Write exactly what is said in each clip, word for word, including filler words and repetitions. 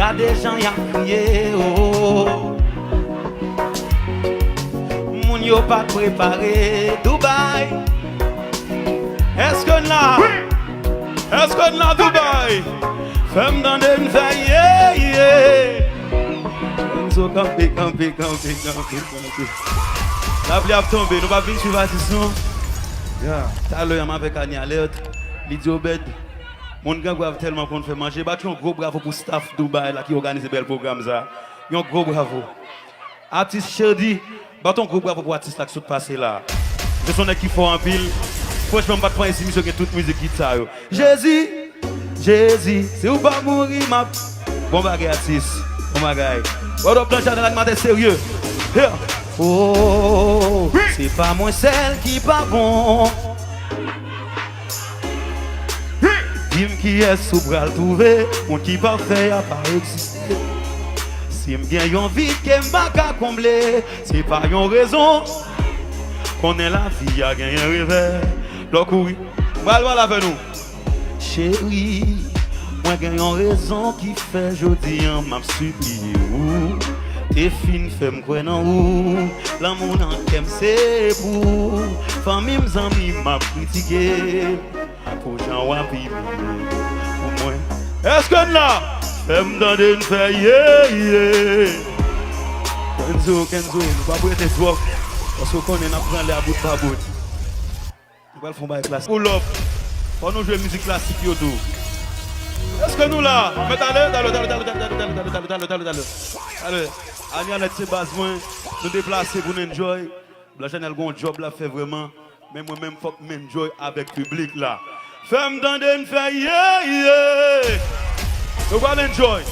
Gade jan y ap kriye, oh. Moun yo pa t prepare Dubai. Èske n la? Èske n la Dubai? Fè m tande n fè ye, ye. Enzo, kanpe, kanpe, kanpe, kanpe, kanpe. Lapli ap tonbe, nou pa vin swiv atis nou. Talè a m avèk Annie Alerte, li di Obed, moun Gran Grav tèlman konn fè manje. Bat yon gwo bravo pou staff Dubai la ki òganize bèl pwogram sa. Yon gwo bravo. Atis Chedi, bat yon gwo bravo pou atis la ki sot pase la. Misye se yon nèg ki fò anpil. Franchman, m pa t panse si misye gen tout mizik hit sa yo. Jezi, Jezi, si w pa mouri, m ap. Bon bagay, atis. Bon bagay. What up, nan chanèl animatè serye. Yeah. Oh, se pa mwen sèl ki pa bon. Di m kiyès ou pral twouve, moun ki pafè a pa egziste. Si m gen yon vid ke m pa ka konble, se pa yon rezon. Konnen lavi a genyen revè. Lè w kouri, m pral pale avè nou. Cheri, mwen gen yon rezon ki fè jodi an m ap sipliye ou. Te fin fè m kwè nan ou, lanmou nan kè m se pou ou. Fanmi m, zanmi m ap kritike pou jan w ap imilye pou mwen. Èske n la? Fè m tande n fè ye, ye. Kenzo, Kenzo, nou p ap rete twòp, paske w konnen n ap pran lè a bout pa bout. Nou pral fè yon bagay klasik. Pull up. Fò nou jwe mizik klasik yo tou. Èske nou la? Mèt ale, talè, talè, talè. Annie Alerte se baz mwen. Nou deplase pou n enjoy. Blan Chanèl gon djòb l ap fè vrèman. Men mwen menm fòk m enjoy avèk piblik la. Fè m tande n fè ye, ye. Nou pral enjoy.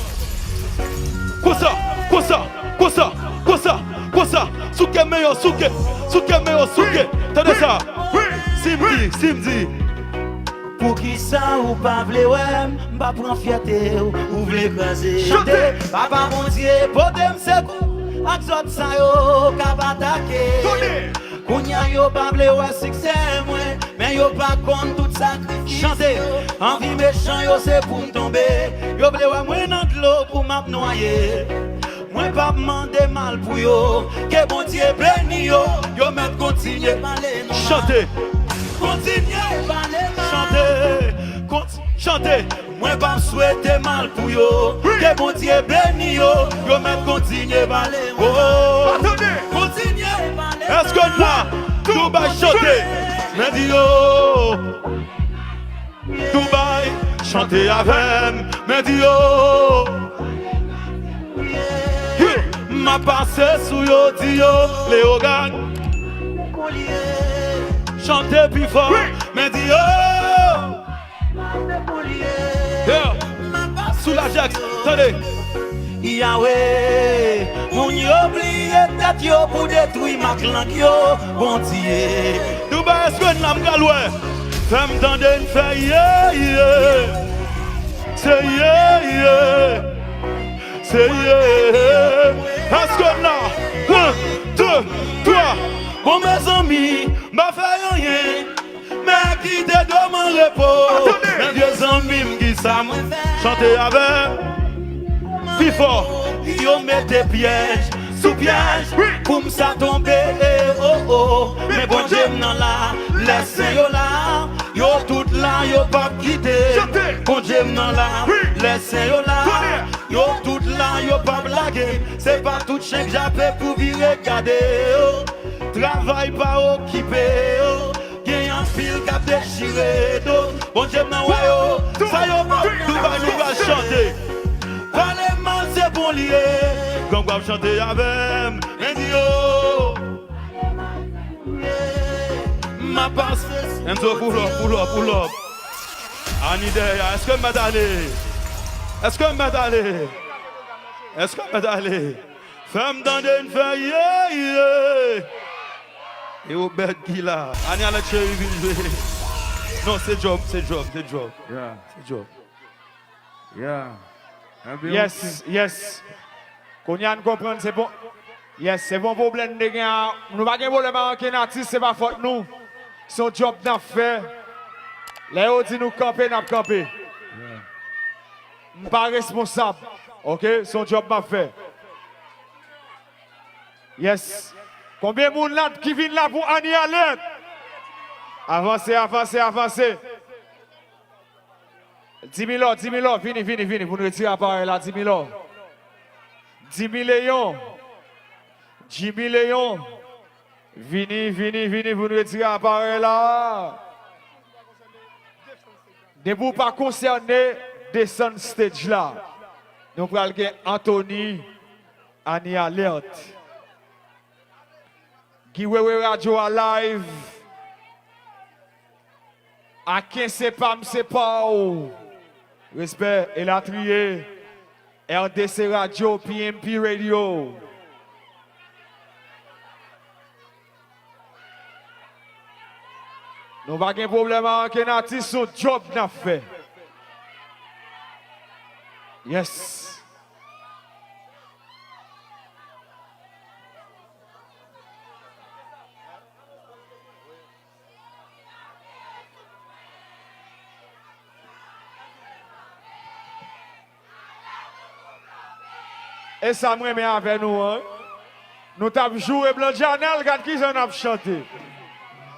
Konsa, konsa, konsa, konsa, konsa. Souke men yo, souke, souke men yo, souke. Tande sa. Simdi, Simdi. Poukisa ou pa vle wè m? M pa pran fyète w, ou vle kraze. Chante. Papa Bondye, pote m sekou ak zòt sa yo k ap atake. Kounye a yo pa vle wè siksè mwen, men yo pa konn tout sakrifis yo. Anvi mechan yo se pou m tonbe. Yo vle wè mwen nan dlo pou m ap nwaye. Mwen p ap mande mal pou yo. Ke Bondye beni yo. Yo mèt kontinye pale nou mal. Chante. Kontinye pale mal. Chante. Konti-, chante. Mwen p ap swete mal pou yo. Ke Bondye beni yo. Yo mèt kontinye pale mal. Oh. Kontinye pale mal. Èske n la? Dubai, chante. Men di yo. Dubai, chante avè m, men di yo. M ap pase sou yo, di yo, Leogàn. Chante pi fò, men di yo. Yeah. Sou Lajex, tande. Yawe, moun yo bliye tèt yo pou detwi mak lang yo, Bondye. Dubai, èske n la? M pral wè. Fè m tande n fè ye, ye. Se ye, ye. Se ye. Èske n la? Yon, de, twa. Bon, mezanmi, m pa fè anyen. Men kite do m an repo. Men vye zanmi m, kisa mwen fè? Chante avè m. Pi fò. Yo mete pyèj sou pyèj pou m sa tonbe. Oh, oh. Men Bondye m nan la, lè sen yo la. Yo tout la, yo p ap kite. Bondye m nan la, lè sen yo la. Yo tout la, yo p ap lage. Se pa tout chen k jape pou vire gade yo. Travay pa okipe yo. Gen anpil k ap dechire do. Bondye m nan wè yo. Sa yo pa Dubai, nou pral chante. Pale mal se bon li ye. Gang w ap chante avè m. Men di yo. M ap pase. Enzo, pull up, pull up, pull up. Annie dèyè. Èske m mèt ale? Èske m mèt ale? Èske m mèt ale? Fè m tande n fè ye, ye. E Obed ki la. Annie Alerte cheri vin jwe. Non, se djòb, se djòb, se djòb. Yeah. Se djòb. Yeah. Yes, yes. Kounye a n konprann se bon. Yes, se bon pwoblèm n te gen a. Nou pa gen pwoblèm ak ankenn atis, se pa fòt nou. Se yon djòb n ap fè. Lè yo di nou kanpe, n ap kanpe. Yeah. M pa responsab. Ok, se yon djòb m ap fè. Yes. Konbyen moun la ki vin la pou Annie Alerte? Avanse, avanse, avanse. Dimilò, Dimilò, vini, vini, vini, pou n retire aparèy la, Dimilò. Dimileyon. Dimileyon. Vini, vini, vini, pou n retire aparèy la. Depi w pa konsène, desann stage la. Nou pral gen Anthony, Annie Alerte. Guy Wewe Radio a live. Aken se pa m, se pa w. Respè, elatriye. R D C Radio, P M P Radio. Nou pa gen pwoblèm ak ankenn atis, se yon djòb n ap fè. Yes. E sa m renmen avè nou an. Nou t ap joure Blanc Djanèl, gad kijan n ap chante.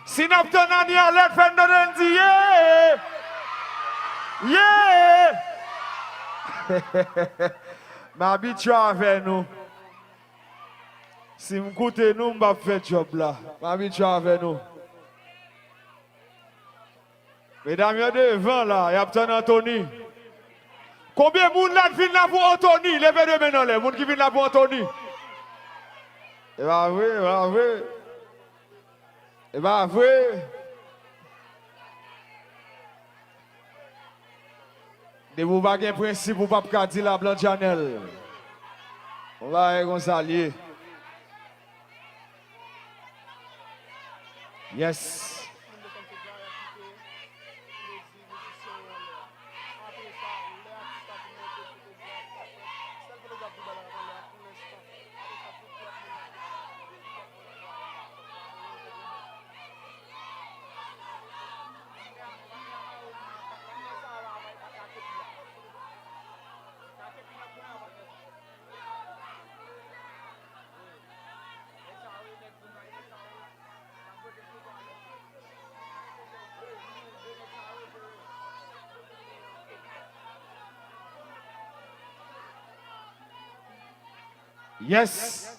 Si n ap tann Annie Alerte, fè n tande n di, ye! Ye! M abitye avè nou. Si m koute nou, m p ap fè djòb la. M abitye avè nou. Medam yo devan la, y ap tann Anthony. Konbyen moun la k vin la pou Anthony? Leve de men anlè, moun ki vin la pou Anthony. E pa vre, e pa vre. E pa vre. Depi w pa gen prensip, ou p ap ka di la Blanc Djanèl. Yon bagay konsa l ye. Yes. Yes.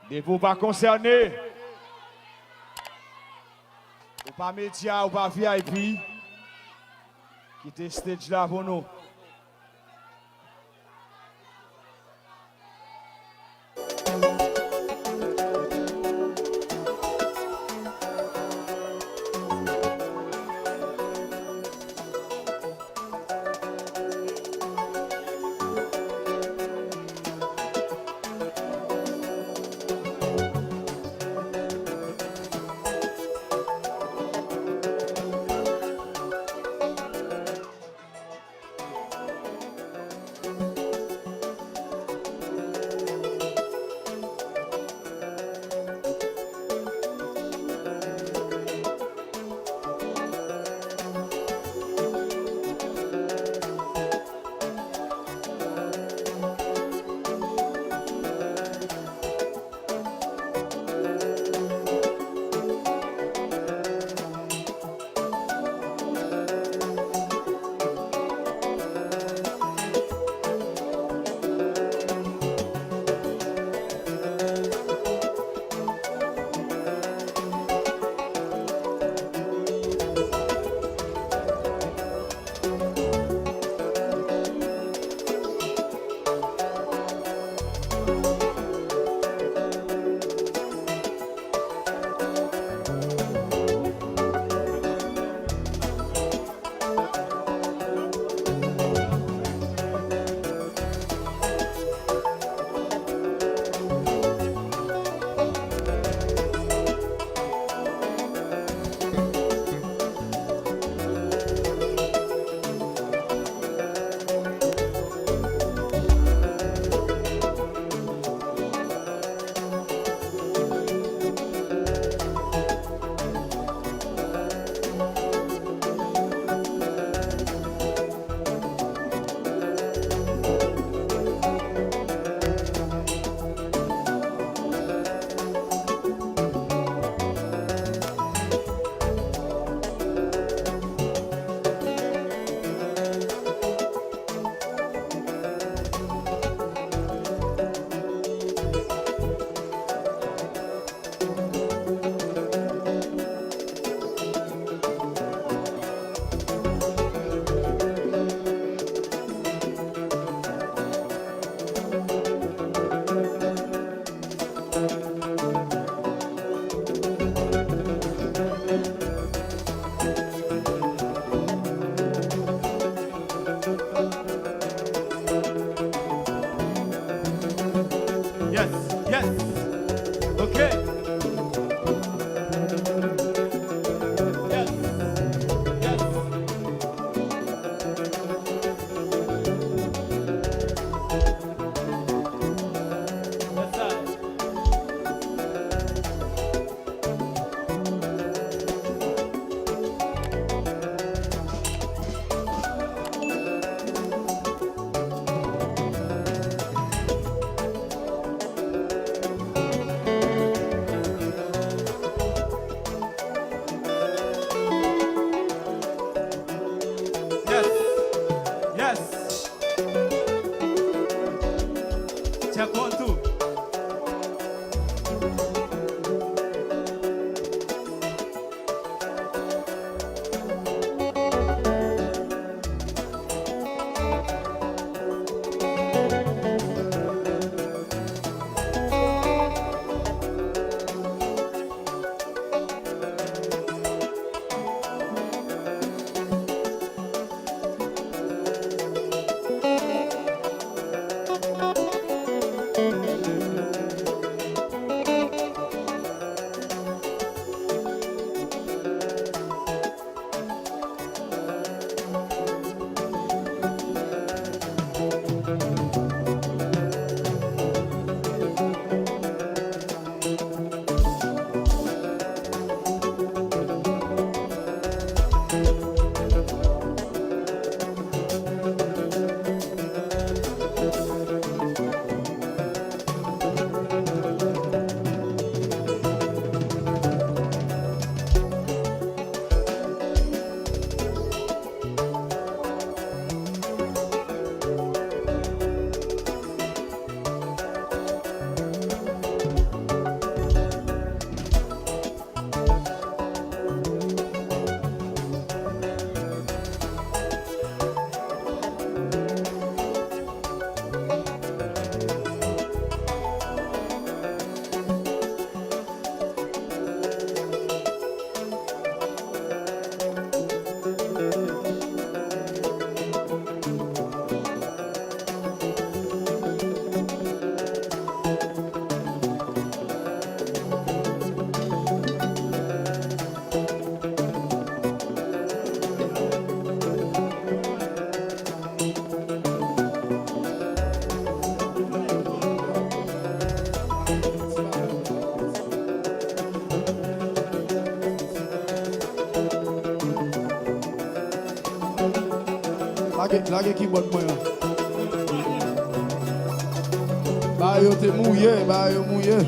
Depi w pa konsène, ou pa medya, ou pa V I P, kite stage la pou nou. Lage, lage kibòd mwen an. Bagay yo te mouye, bagay yo mouye.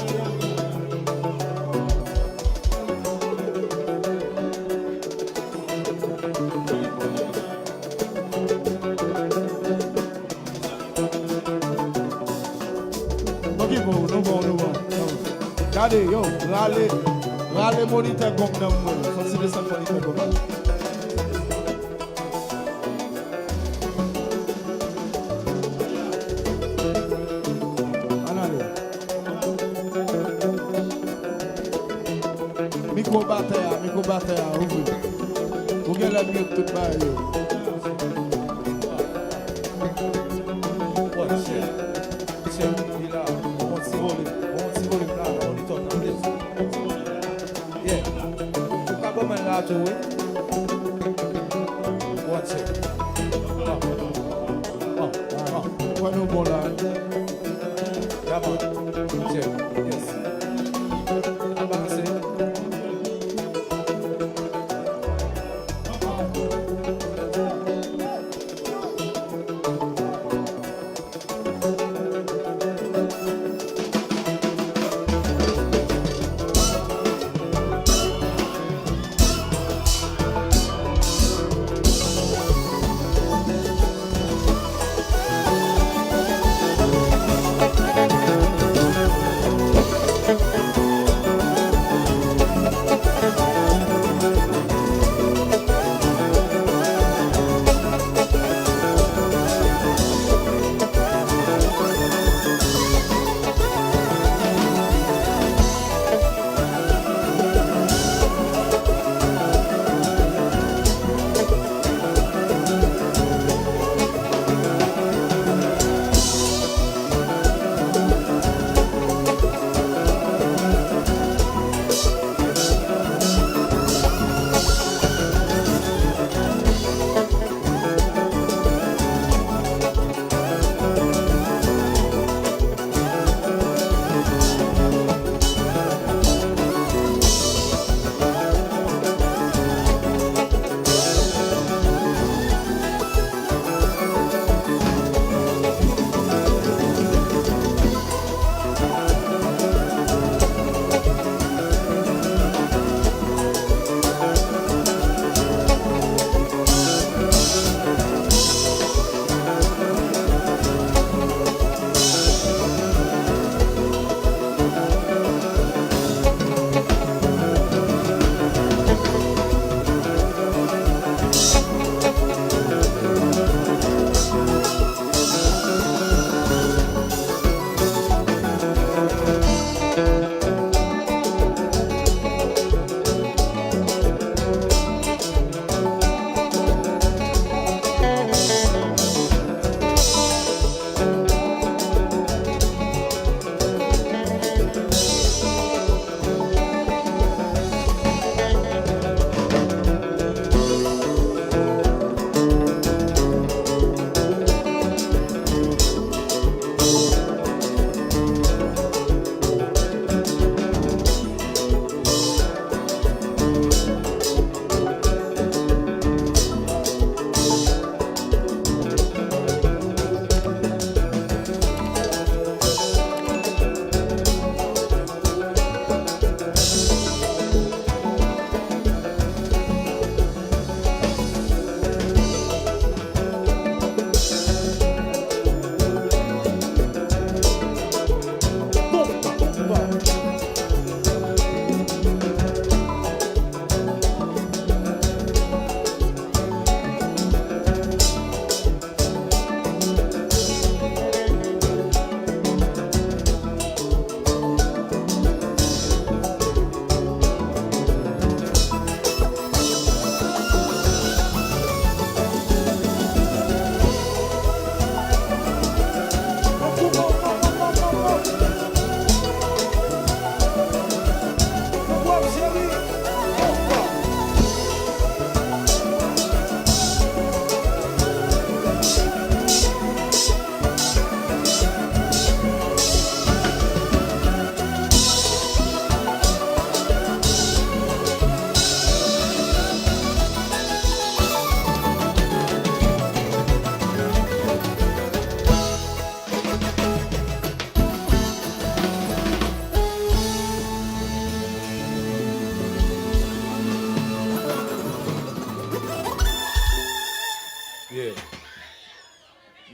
Ok, bon, nou bon, nou bon. Gade, yo, rale, rale monitè gong nan mwen. Fò ti desann monitè gong nan. Ann ale. Mikwo batè a, mikwo batè a, ouvri. Ou genlè myout tout bagay yo. Bon, chè, chè, li la, bon ti volim, bon ti volim la, bon li tòp nan plis. Yeah. Ou ka ban mwen la tou, wi. One check. Ah, ah, ah. Wè nou bon la. Yeah, man. Check. Yes. Avanse.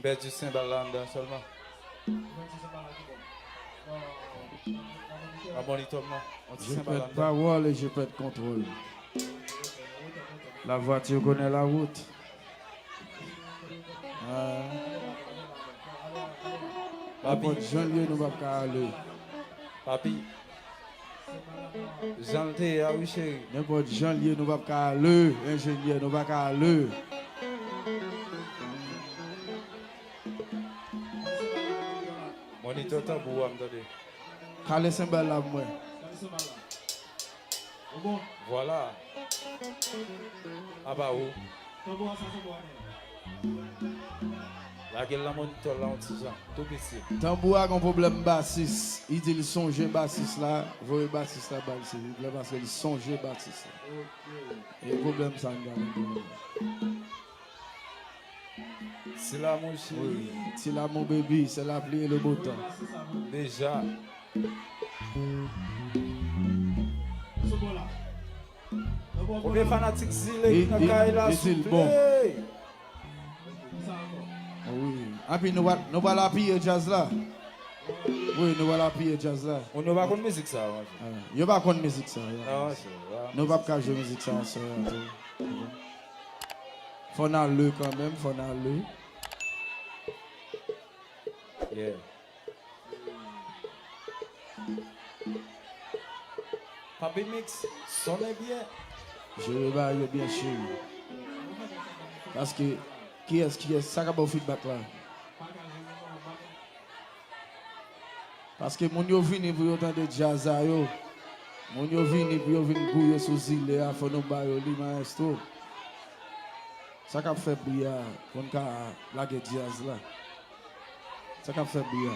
Pèdi senbal la anndan sèlman. Nan moniteur m nan, on ti senbal anndan. Je pèdi pawòl e je pèdi kontwòl. La voiture connaît la route. Ah. Papi. Nenpòt jan l ye, nou p ap ka ale. Papi. Jan l te ye a, wi, cheri. Nenpòt jan l ye, nou p ap ka ale. Enjenyè, nou pa ka ale. Monitè tanbou a, m tande. Kale senbal la pou mwen. Vwala. Apa ou. Lage l nan monitè la yon ti jan, tou piti. Tanbou a gon pwoblèm basis. Li di l sonje basis la. Voye basis la ba l, silvouplè, paske li sonje basis la. E pwoblèm sa n gen avèk pwoblèm. Ti Lamou cheri. Wi, Ti Lamou baby, c'est la pluie et le beau temps. Deja. Konbyen fanatik Zile ki nan kay la, souple? Wi. Anpi nou pral, nou pral apiye djaz la. Wi, nou pral apiye djaz la. Moun yo pa konn mizik sa, manje. Ah, yo pa konn mizik sa, yo. Ah, manje, ah. Nou p ap ka jwe mizik sa aswè a tou. Fò n ale kanmenm, fò n ale. Yeah. Papi Mix, sonnen byen. Jere bagay yo byen, cheri. Paske, kiyès, kiyès, sa k ap ba w feedback la? Paske moun yo vini pou yo tande djaz a yo. Moun yo vini pou yo vin gouye sou Zile a, fò nou ba yo li, maestro. Sa k ap fè bri a, pou n ka lage djaz la? Sa k ap fè bri a?